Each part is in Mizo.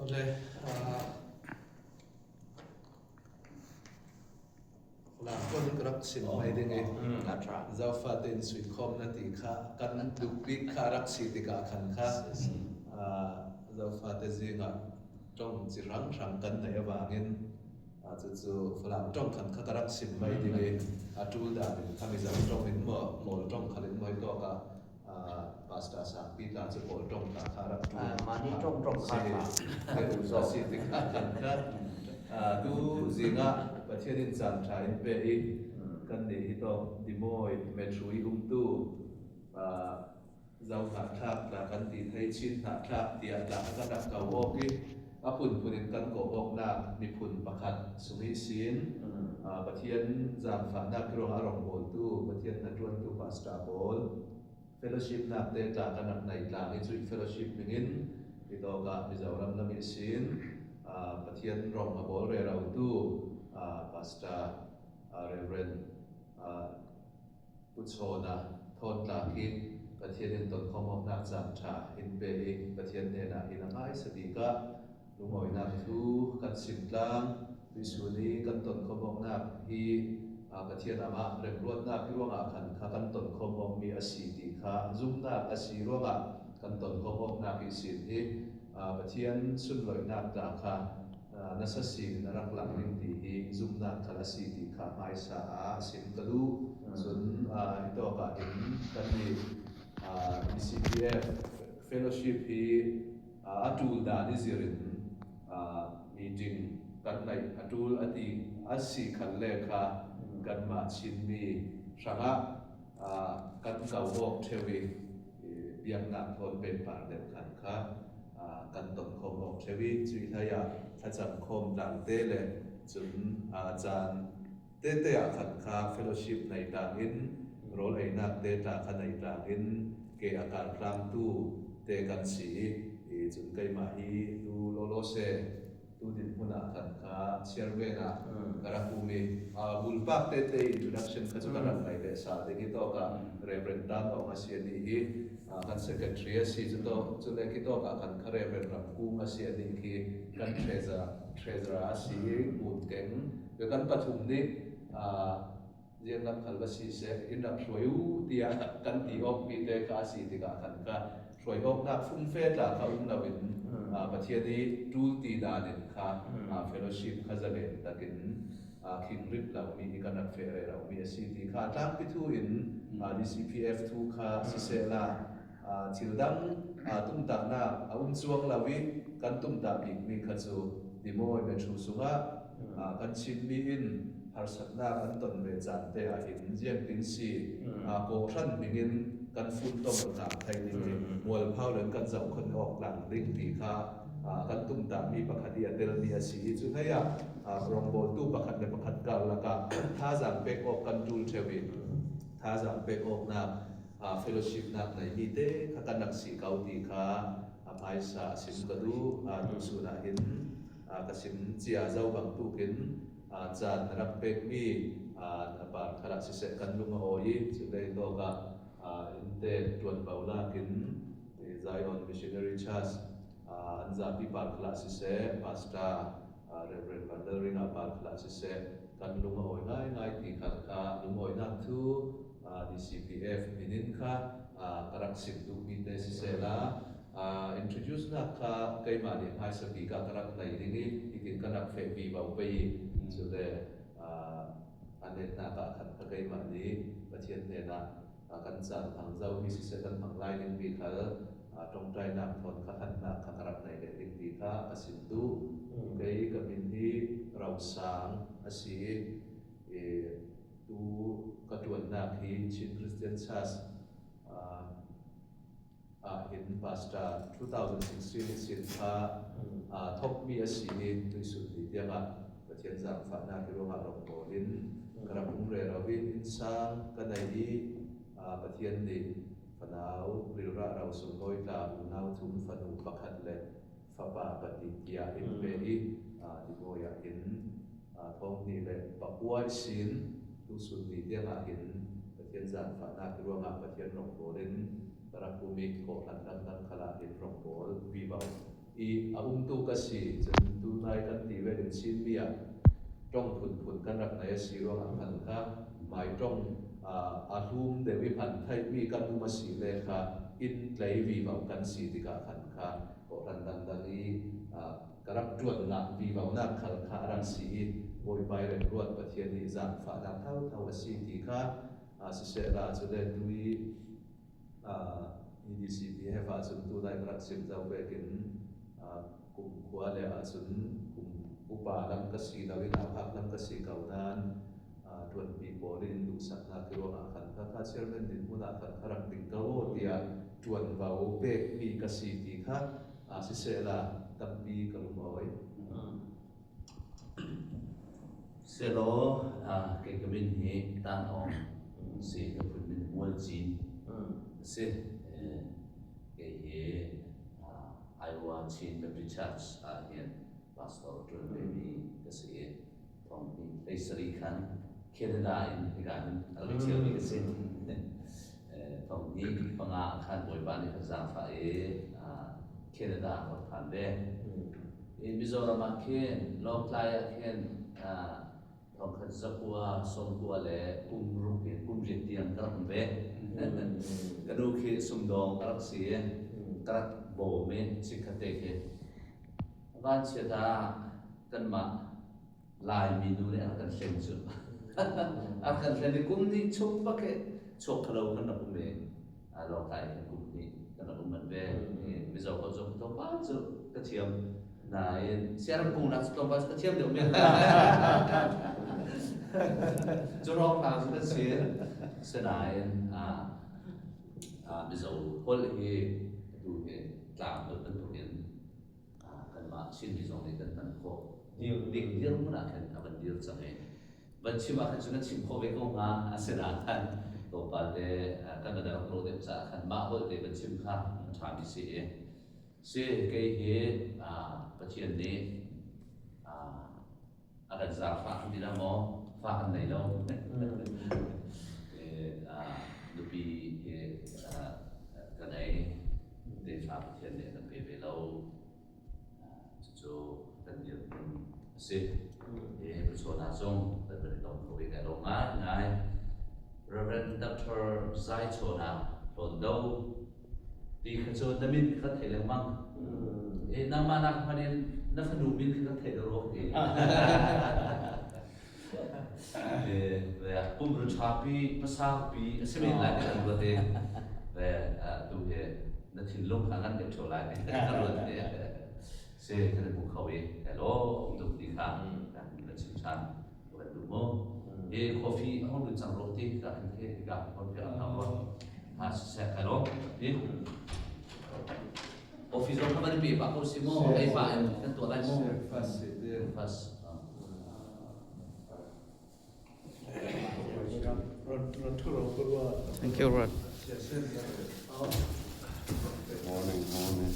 Awle, Falam tawng ka rak chim mai ding i Zofate in suikhawmna ti kha kan duh bik kha a rak si tikah khan kha Zofate zingah tawng chi hrang hrang kan neih avangin cucu Falam tawng khan kha ka rak chim mai ding i a tul dan in kha Mizo tawng in maw Kawl tawng khal in maw hi tawk ah Pastor Sangpi tla cu Kawl tawng tla kha rak ṭuan. Mah nih tawng tawng kha tla a duh zawk. Si tikah kan kha tu zing ah Pathian in caan ṭha in pe i kan nih hi tawk Dimawi Metro i umtu Zo hnahthlak tla kan ti thei Chin hnahthlak tiah tla kha kan rak ko awk i a phunphun in kan kawh awknak miphun pakhat sung i sin Pathian zaangfahnak ruangah a rawngbawltu Pathian hnaṭuantu pastor pawl fellowship nak te tla kan rak nei tlang i cuih fellowship ningin itawk ah Mizoram lam i sin Pathian rong a bawl rerotu pastor Reverend Pu Chawna thawntlak hi Pathian in tonkhawm awknak caan ṭha in pe i Pathian hnenah hin a hmaisa bik ah lungawinak thu kan sim tlang. Tuisun i kan tonkhawm awknak hi Pathian amah remruatnak ruangah khan kha kan tonkhawm awkmi a si ti kha zumhnak a si ruangah kan tonkhawm awknak i sin hi Pathian sunlawihnak tla kha nasa sin na rak lang ding ti hi zumhnak khal a si ti kha hmaisa ah sim ka duh. Cun hi tawk ah hin kan nih DCPF fellowship hi a ṭul dan i zir in meeting kan neih a ṭul a ti a si khal le kha kanmah Chinmi hrangah kan kau awk ṭheo i biaknak thawn pempar deuh khan kha kan ton khawm awk ṭheo i cui hlei ah thlacam khawm tlang te le cun caan tete ah khan kha fellowship nei tlang in rawl einak te tla kha nei tlang in ke a kar tlangtu te kan si i cun keimah hi tu lawlaw se tu dinhmun ah khan kha chairman ah ka rak um i bulpak tete introduction kha cu ka rak ngei le sa ding i tawk ah Reverend Tan Aung a si ani hi kan secretary a si cu to cu le khi tawk ah khan kha Reverend Ram Kung a si ani khi kan treasurer a si i ngun keng kan pathum nih rian lam khal va si seh in rak hruai u tiah kan ti awk mi te kha a si tikah khan kha hruai awknak fumfe tla kha um loin Pathian i ṭul ti dan in kha fellowship kha zalen takin khing rip lomi hi kan rak feh re lomi a si ti kha tlangpi thu in DCPF thu kha siseh la thil dang tumtahnak a um chuang lo i kan tumtah bikmi kha cu Dimoy Metro sungah kan Chinmi in harsatnak an ton ve caan te ah hin ziangtin si kawhhran ningin kan funtom tlang thai ding i mualphau len kan zohkhenh awk tlang ding ti kha kan tumtahmi pakhat i a telmi a si i cu hlei ah rawngbawltu pakhat le pakhat karlak ah thazaang pek awk kan ṭul ṭheo i thazaang pek awknak fellowship nak neimi te kha kan rak si ko ti kha a hmaisa a sim ka duh. Tuchun ah hin ka sim cia zo bantukin caan na rak pekmi na par khat ah siseh kan lung a awi i culei tawk ah innte ṭuanvo lak in Zion Missionary Church an zapi par khat ah siseh Pastor Reverend Van Lal Ring ah par khat ah siseh kan lung a awi ngaingai ti khal kha lungawinak cu DCPF min in kha ka rak sim duhmi te siseh la introduce nak kha keimah nih hmaisa bik ah ka rak nei ding i hitin ka rak feh vi bo pei cu le a netnak ah khan ka keimah nih Pathian hnenah kan caan hmang zau mi siseh kan hmang lai ding mi khal tongtainak thawn kha hlannak kha ka rak nei le ding ti kha ka sim duh. Kei ka min hi Rosang a si i tu ka ṭuannak hi Chin Christian Church ah hin pastor 2016 sin kha thawkmi a si i tuisun ni tiangah Pathian zaangfahnak hi ruangah rawngbawl in ka rak um rero i innsang ka nei i Pathian nih fanau rilrah ro sunglawi tla unau thum fanu pakhat le fapa pahnih tiah in pe i tibawi ah hin thawng hnih le pakua sin tusun ni tiangah hin Pathian zaangfahnak hi ruangah Pathian rawngbawl in ka rak um i kawhhran dangdang khala hin rawngbawl vivo i a umtu ka si. Cun tunai kan ti ve ding Chinmi ah tong phunphun kan rak nei a si ruangah khan kha mai tong a hlum deuh i hman theihmi kan um a si le kha inn tlei vivo kan si tikah khan kha kawhhran dangdang i ka rak ṭuannak vivonak khal kha a rak si i Bawipa i remruat Pathian nih zaangfahnak thotho a si ti kha siseh la cu le tu i EDCP he fa cun tunai ka rak sim zau vekin kum khua le ahcun kum upa lam ka si lo i nauhak lam ka si ko nain ṭuanpi pawl in duhsaknak i ruangah khan kha kha chairman dinhmun ah khan kha rak ding ko tiah ṭuanvo pekmi ka si ti kha siseh la tampi ka lung awi. Selaw kei ka min hi Tan Aung si, ka phun min Mual Cin si. Kei hi Iowa Chin Baptist Church ah hin pastor ṭuan vemi ka si i thong hnih hlei sarih khan Canada in hika hin a rak i ṭhialmi ka si. Thong hnih panga khan Bawipa nih kan zaangfah i Canada ka rak phan ve. Mizoram ah khin Lawngtlai ah khin thongkhat zakua sawmkua le kum ruk in kum riat tiang ka rak um ve. Ka nu khi sumdawng a rak si i ka rak bawm i chikkhat te khi vanchiat ah kanmah Laimi nu nih an kan hlen cu. A kan hlen i kum hnih chung bak hi chuak khalo kan rak um i Lawngtlai hin kum hnih kan rak um manh ve. Mizo holh zong tlawmpal cu ka thiam. Nain siaram kung nak cu tlawmpal cu ka thiam deuh men. Cu rawng hna cu kan si. Sinain Mizo holh hi atu hi tlang holh bantukin kanmah Chinmi zong nih kan hman khawh ding dirhmun ah khin a van dir cang i van chim ah khan cun kan chim khawh ve ko hnga. Asinain khan tlawmpal te kan van rak ro deuh caah khan mah holh te van chim kha a ṭhami si i si kei hi Pathian nih a kan zaangfah kan ti dah maw? Fa kan nei lo. Nupi hi ka nei, tefa Pathian nih a kan pe ve lo. Cucu kan dirhmun a si. Hi Pachawn ah zong kan van i tong kho ve kai lo ngaingai. Reverend Dr. Zai Chawna Hlawn Do ti kha cu na min kha thei lengmang. E nangmah nak hmanh in na fanu min kha kan theih dawh ti. Pum ru ṭha pi, pasang pi a si men lai ti kan ruat i ve tu hi na thinlung kha ngan deuh ṭheo lai ti kan ruat i si kan i hmu kho i hello tuk ti kha kan chim ṭhan kan duh mu. Hi coffee a hong lut cang ro ti ka hin khi ka hon ka hang ro ha siseh hello ti coffee zong kha van pe pa ko si mo ei pa in kan tuah lai mo fast. Thank you, Rod. Morning, morning.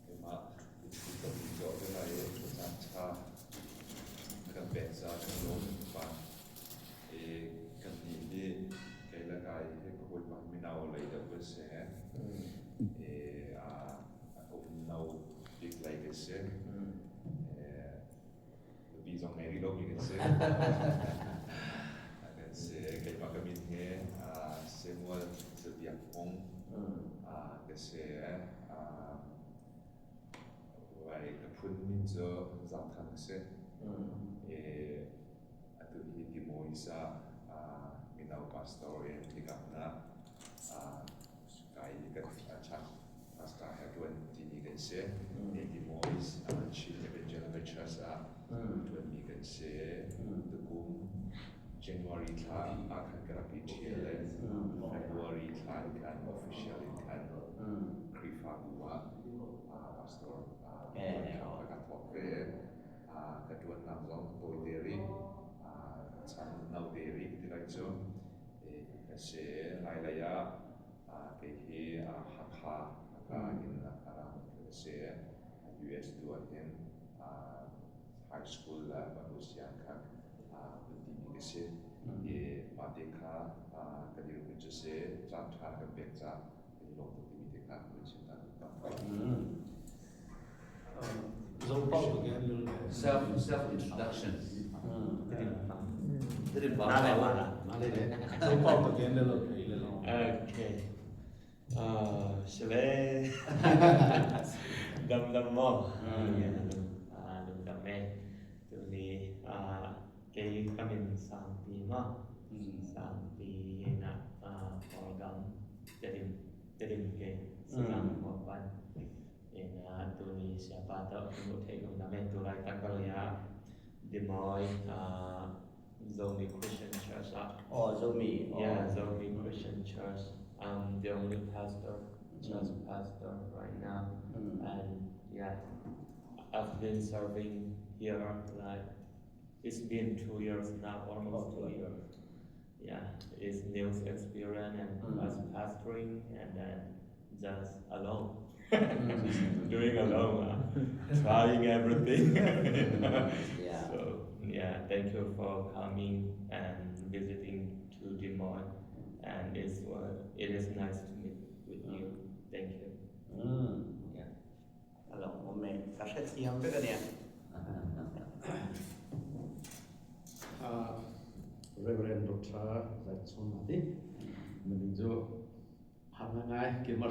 Keimah ka min zawh te lai i caan ṭha na kan pek caah kan lawm pa. I kannih hi kei le kai hi ka hawipa mino lei deuh kan si. I a kum no bik lei kan si. Nupi zong ngei rih lomi kan si. Kan si. Keimah ka min hi Samuel Zabiak Hmung ka si. Vai ka phun min cu Zangthang a si. Atu hi Timois ah mino pastor in hikapnak kai kan chak pastor he ṭuan timi kan si. Timois Chin Evangelical Church ah ṭuanmi kan si. Tukum January thla ah khan ka rak i ṭhial le February thla in khan official in khan Khrihfabu ah pastor ṭuan ka thawk ve. Ka ṭuannak zong tawite rih, chan note rih ti lai cu. Ka si. Lailei ah kei hi Hakha Hakha in a rami ka si. US tu ah hin high High School le Manu Siang kha hun timi ka si. I mah te kha kan i rumin cu si caan ṭha na kan pek caah kan i lawm tuk timi te kha hun chim ta duh pah. Self self introduction. Okay. 是嘞，dam dam mo. Dam dam me. Tu ni kei kamin sang pi ma. Sang pi na program tedim tedim ke sang mo pan. Ina tu ni siapa tahu tunggu thei kum na me tu lai kan ya Des Moines Zomi Christian Church ah. Oh, Zomi. Oh. Yeah, Zomi Christian Church. I'm the only pastor, church pastor right now. And yeah, I've been serving here like it's been 2 years now, almost 2 years. Yeah, it's new experience and us pastoring and then just alone. Doing alone, trying everything. So yeah, thank you for coming and visiting to Des Moines, and it is nice to meet with you. Thank you. Yeah. Alo, me ka hre thiam vek ania. Reverend Dr. Zai Chon ati mình chu har na ngai ke mar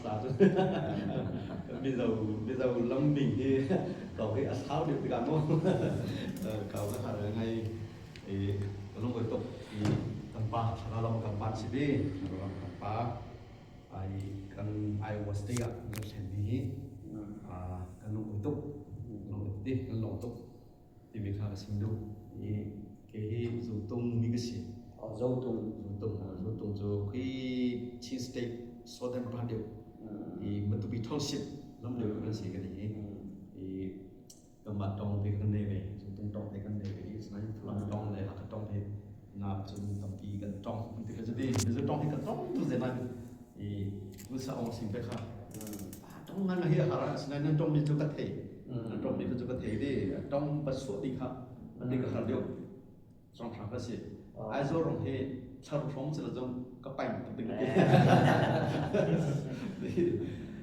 sa chu bây giờ bây giờ lâm mình hi có cái asau được cái mo kau ka har ngai e long oi tok i kan pa thara lam kan pan si bi lam kan pa ai kan ai was te ga no thlen ni hi a kan long oi tok long ti kan long tok ti mi kha sim du i ke hi zu tung mi ka si. Oh, Zotung. Zotung, Zotung chu khi Chin State Southern part deuh i Matupi Township lam deuh kan si kan hi i kanmah tawng te kan nei ve, Zotung tawng te kan nei ve i asinain Falam tawng le Hakha tawng he na cun tampi kan tawng ti ka si. Mizo tawng hi kan tawng tu zen an i usa ong sim te kha tawng ngan hi har, asinain nan tawng mi cu ka thei, nan tawng mi cu ka thei di tawng pasuah ding kha an ti ka har deuh song thang ka si. Aizawl rong hi thlar hrawng sila zong ka paing tuk ding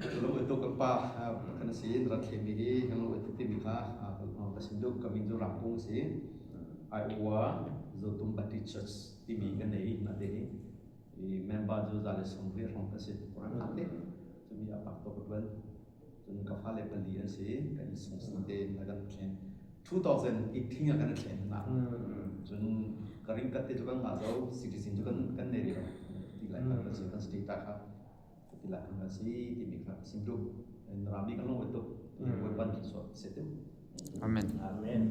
ti lung tuk. Kan pa kan si rat thlemi hi kan lung tuk timi kha ka sim duh. Ka min cu Ramkung si, Iowa Zotung Baptist Church timi kan nei na te hi i member cu 120 hrawng ka si kuran te cumi a pak to ka tuan. Cun ka fale pali an si. Kan i sung sin te na kan thlen 2018 ah kan thlen na cun ka ring kat te cu kan ngah zo citizen cu kan nei rih lo ti lai kan si, kan state ta kha ti lai kan si timi kha sim duh. Rami kan long tuk Bawipa so se tu. Amen. Amen.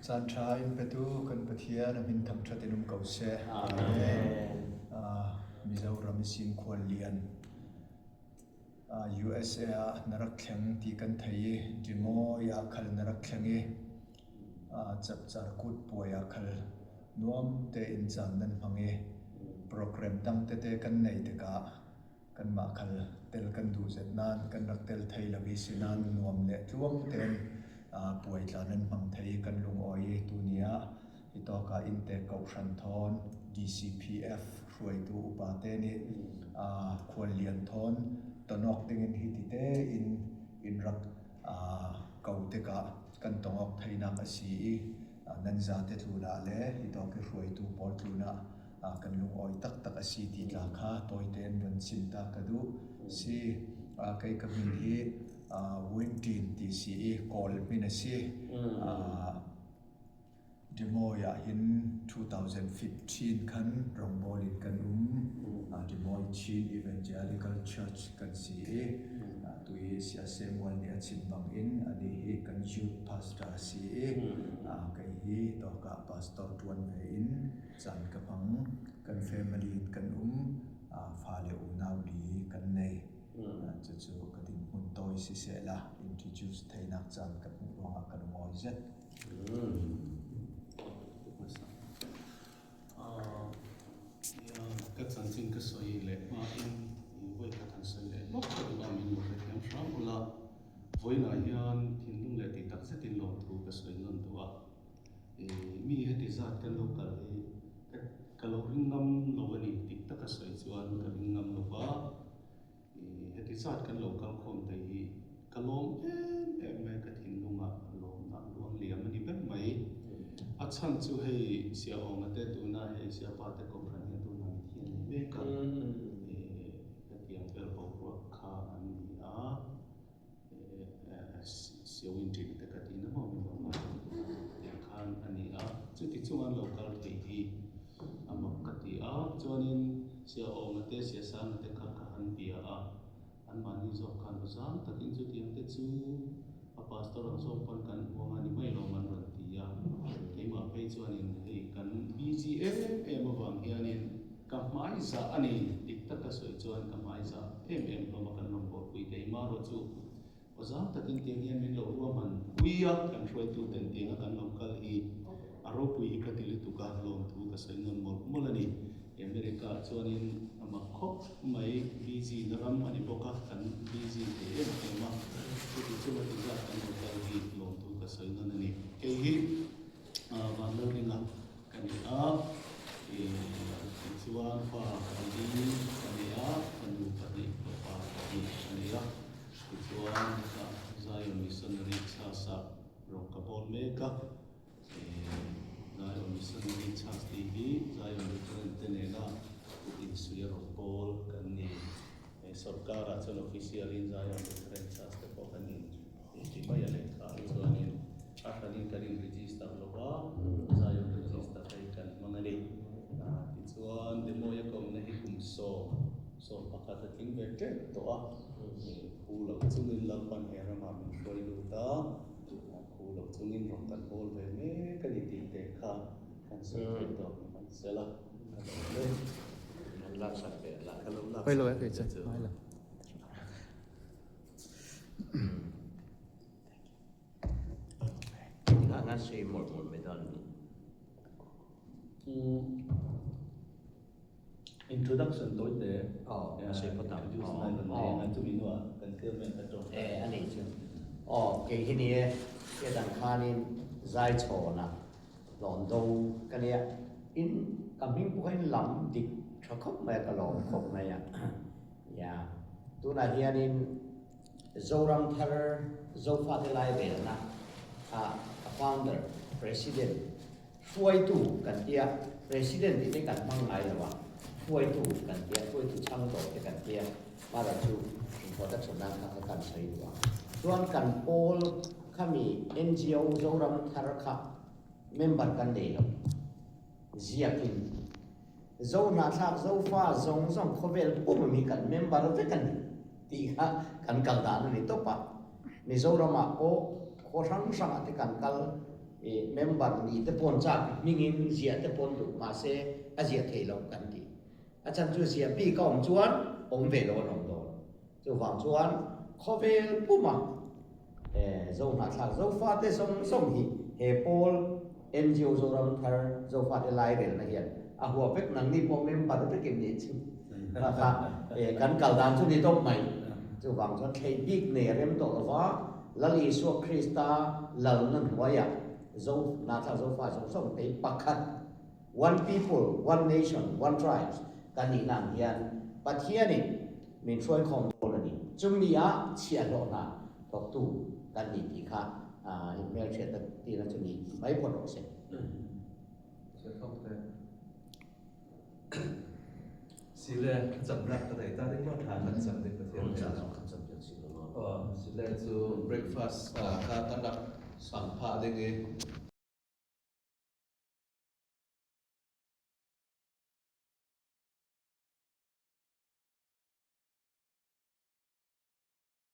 Caan ṭha in petu kan Pathian a min thangṭhat in um ko seh. Amen. Mizoram sin khuallian USA ah na rak thleng ti kan thei i Des Moines ah khal na rak thleng i chapchar kut puai ah khal nuam tein caan nan hmang i program dang tete kan nei tikah kanmah khal tel kan duh zet nain kan rak tel thei lo i sinan nuam le tluang tein puai tla nan hmang thei i kan lungawi i tuni ah hi tawk ah innte kohhran thawn DCPF hruaitu upa te nih khuallian thawn tonawk dingin hi ti tein in rak ko tikah kan tongawk theinak a si i nan zate tlun ah le hi tawk i hruaitu pawl tlun ah kan lungawi taktak a si ti tla kha tawitein von chim ta ka duh si. Kei ka min hi Wintin ti si i Kawl min a si. Des Moines ah hin 2015 khan rawngbawl in kan um. Des Moines Chin Evangelical Church kan si i tui Sia Samuel nih a chim bang in ani hi kan youth pastor a si i kei hi tawka pastor ṭuan ve in caan ka hmang. Kan family in kan um, fale unau li kan nei. Cucu ka dinhmun tawi siseh la introduce theinak caan ka hmuh ruangah ka lungawi zet. Ka chanchin ka sawi leh hma in vawi khat han sawi leh lawk ka duh a, min lo hrethiam hram ula. lawmthu ka sawi nawn duh a. Mi heti zat kan lo kal hi ka lo ring ngam lo a ni dik taka sawi chuan ka ring ngam lo va. Heti zat kan lo kal khawm thei hi ka lawm em em mai a, ka thinlungah lawmna luang liam a ni ber mai. A chhan chu hei Siahawnga te tuna hei Siapa te Kohhran hian tuna mitthi a nei mek a, hetiang vel boruak kha an ni a, Siawin ṭin te ka tihna maw min lo ngai tiang khan a ni a, chuti chunga an lo kal thei hi a mak ka ti a, chuanin Siahawnga te Siasanga te kha ka han bia a, anmahni zawk khan awzam takin chutiang te chu a pastor ang zawk pawn kan hmu anga ni mai lawm an rawn ti a, keimah phei chuanin hei kan busy em em avang hianin ka hmaizah a ni, dik taka sawi chuan ka hmaizah em em hlawm a kan rawn bawlpui keimah erawh chu Awzam takin tiang hian min lo ruahman pui a, kan hruaitu ten tianga kan lo kal hi a ropui hi ka ti lutuk a, lawmthu ka sawi nawn mawlh mawlh a ni. America ah chuanin a mak khawp mai, busy na ram a ni bawk a, kan busy thei em em a, chuti chunga ti zat kan lo kal hi lawmthu ka sawi nawn a ni. Kei hi Vanlalringa ka ni a, tichuan fa pali ka nei a, fanu pahnih, fapa pahnih ka nei a. Tichuan ka Zion Missionary Church ah rawng ka bawl mek a, Zion Missionary Church tih hi Zion Lutheran te nena kut insuih a rawng bawl kan ni. Sorkar ah chuan official in Zion Lutheran Church te pawh kan in ti mai a lehkha ah chuanin a hranin kan in register lo va, Zion register hei kan hmang a ni. Tichuan Demo-i a kawmna hi kum 11 a tling ve tep tawh a, khu lo chungin Lalpan he ramah min hruai lut a, khu lo chungin rawn kan bawl ve mek a ni tih te kha kan sawi thei tawh ni mai sela ka lo hle. An laksak ve la. Ka lo laksak ve che chu. Tingah nga sawi mawlh mawlh mai dawn a ni. Introduction tawi te Aw, a sawi phawt ang. Introduce na rawn nei ang a, chumi hnuah kan chairman ka tawng ta. E, a nih chu. Aw, kei hi ni e, hriat ang khanin Zaichhawnah hlawn do ka nia. In ka hming pawh kha in lam dik tha khawp mai a, ka lawm khawp mai a. Nia, tunah hianin Zoram thar Zofate Lairelna kha a founder, president, Hruaitu kan tia, President tih te kan hmang ngai lo a, hruaitu kan tia, hruaitu chhang tawh te kan tia, mara chu introduction nan kha kha kan sawi duh a. Chuan kan pawl khami NGO Zoram thar kha member kan nei lo, ziakin Zo hnahthlak Zofa zawng zawng khawvel pum hi kan member vek a ni tih kha kan kal dan a ni tawp a. Mizoramah pawh khaw hrang hrangah te kan kal i member ni te pawn chak hmingin ziah te pawn duh mahse a ziah theih loh kan ti. A chhan chu ziah bik a awm chuan awm ve lo an awm dawn. Chuvang chuan khawvel puma Zo hnahthlak Zofate zawng zawng hi he pawl NGO Zoram Thar Zofate Lairelna hian a huap vek nangni pawh member vekin nih chu kha kha kan kal dan chu ni tawp mai. Chuvang chuan thlei bik nei a rem tawh lova Lal Isua Krista lalna hnuaiah Zo hnahthlak Zofa zawng zawng te hi pakhat One people, one nation, one tribes kan nihna ang hian Pathianin min hruaikhawm dawn a ni. Chumi ah chhiahhlawh hna thawktu kan ni tih kha inhmelhriat a tirna chu ni mai phawt rawh se. Sile thlacamnak ka nei ta ding maw thla kan cam ding Pathian nih. Aw sile cu breakfast kha kan rak pang phah ding i.